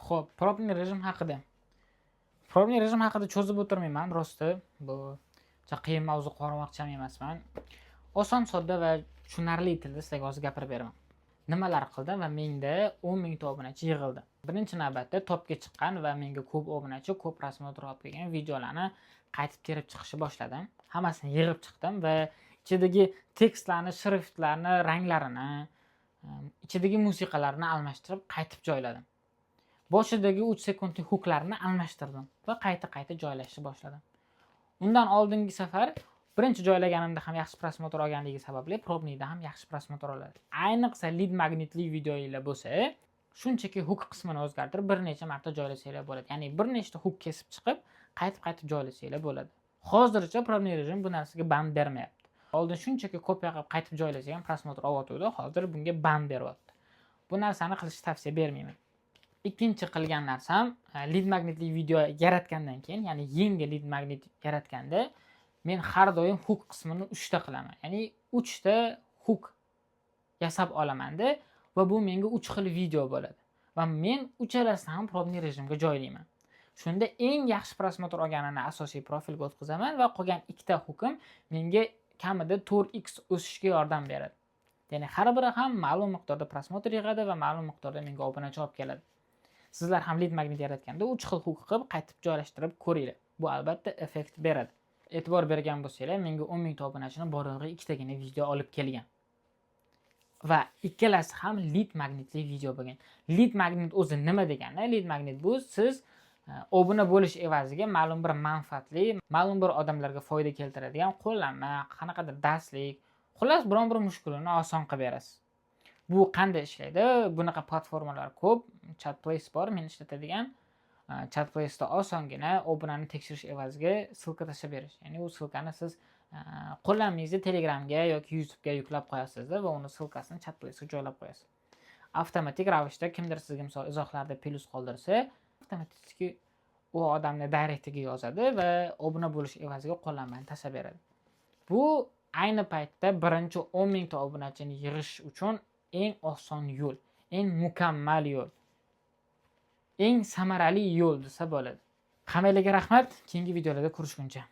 Ho'p, пробный rejim haqida. Пробный rejim haqida cho'zib o'tirmayman, rosti. Bu juda qiyin mavzu qilib yubormoqchi ham emasman. Oson, sodda va tushunarli tilda sizlarga hozir gapirib beraman. Nimalar qildim va menda 10 mingta obunachi yig'ildi. Birinchi navbatda topga chiqqan va menga ko'p obunachi, ko'p просмотр olib kelgan videolarni qaytib terib chiqishni boshladim. Hammasini yig'ib chiqdim va ichidagi tekstlarni, shriftlarni, ranglarini, ichidagi musiqalarni almashtirib qaytib joyladim. Boshidagi 3 sekundlik huklarni almashtirdim va qayta-qayta joylashni boshladim. Undan oldingi safar birinchi joylaganimda ham yaxshi просмотр olganligi sababli пробный da ham yaxshi просмотр oladi. Ayniqsa lid magnitli videolar bo'lsa, shunchaki huk qismini o'zgartirib bir necha marta joylasanglar bo'ladi. Ya'ni bir nechta huk kesib chiqib, qaytib-qaytib joylasanglar bo'ladi. Hozircha пробный rejim bu narsaga band bermayapti. Oldin shunchaki kopiya qilib qaytib joylasak ham просмотр olyotgandi, hozir bunga band beryapti. Bu narsani qilishni tavsiya bermayman. Ikkinchi qilgan narsam, lid magnitli video yaratgandan keyin, ya'ni yangi lid magnit yaratganda men har doim huk qismini 3 ta qilaman. Ya'ni 3 ta huk yasab olamanda va bu menga 3 xil video bo'ladi. Va men uchalasini ham пробный rejimga joylayman. Shunda eng yaxshi просмотр olganini asosiy profilga o'tkazaman va qolgan ikkita hukim menga kamida 4x o'sishga yordam beradi. Ya'ni har biri ham ma'lum miqdorda просмотр yig'adi va ma'lum miqdorda menga obunachi olib keladi. Sizlar ham lid magnit yaratganda 3 xil huk qilib qaytib joylashtirib ko'ringlar. Bu albatta effekt beradi. E'tibor bergan bo'lsanglar, menga 10 mingta obunachini bor yo'g'i ikkitagina video olib kelgan. Va ikkalasi ham lid magnitli video bo'lgan. Lid magnit o'zi nima degani? Lid magnit bu siz obuna bo'lish evaziga ma'lum bir manfaatli, ma'lum bir odamlarga foyda keltiradigan qo'llanma, qanaqadir darslik, xullas biron bir mushkulini oson qilib berasiz. Bu qanday ishlaydi? Bunaqa platformalar ko'p. Chatplace bor, men ishlatadigan. Chatplace'da osongina obunani tekshirish evaziga ссылка tashlab berish. Ya'ni u ссылка ni siz qo'llanmangizni Telegramga yoki YouTube'ga yuklab qo'yasizda va uni ссылка sini Chatplace'ga joylab qo'yasiz. Avtomatik ravishda kimdir sizga, misol, izohlarda plyus qoldirsa, avtomatik u odamni directiga yozadi va obuna bo'lish evaziga qo'llanmani tashlab beradi. Bu ayni paytda birinchi 10 mingta obunachini yig'ish uchun eng oson yo'l, eng mukammal yo'l, eng samarali yo'l desa bo'ladi. Hammanglarga rahmat. Keyingi videolarda ko'rishguncha.